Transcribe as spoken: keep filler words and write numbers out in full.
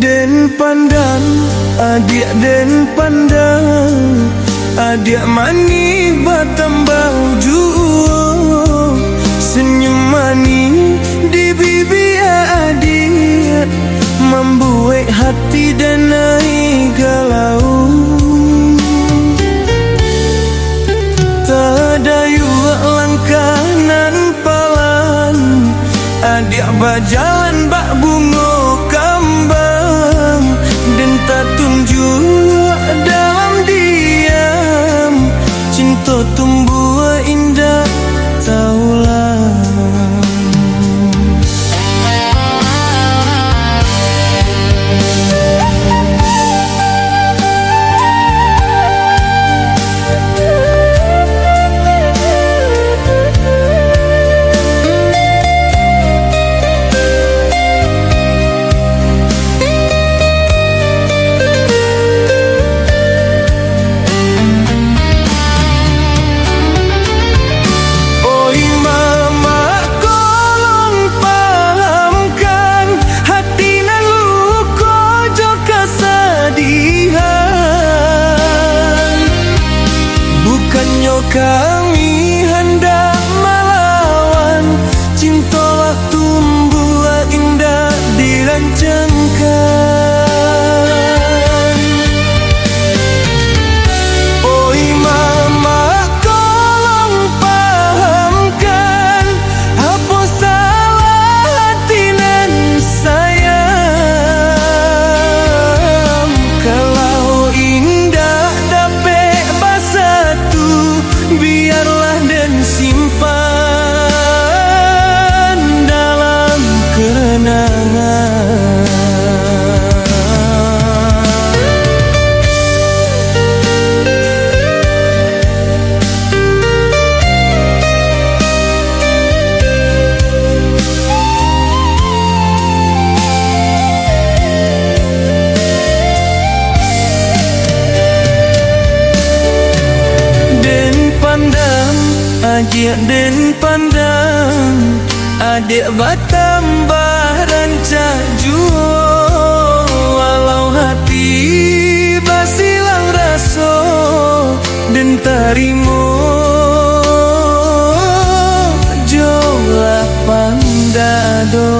Den pandang, adiak den pandang, adiak manih batambah juo. Senyum manih di bibia adiak, mambuek hati den ai galau. Tadayuak langkah nan palan, adiak bajalan bak bungo kambang. Den tatunjuak dalam diam, cinto tumbuah indak taulang. Oi mamak, kolong pahamkan hati nan luko jo kasadihan. Bukannyo kami handak malawan, cinto lah tumbuah indak dirancangkan. Oi mamak, tolong pahamkan, apo salah hati nan sayang? Kalau indak dapek basatu, biarlah den simpan dalam kenangan. Den pandang, agiah den pandang, adiak batambah rancak juo. Walau hati basilang raso, den tarimo jo lapang dado.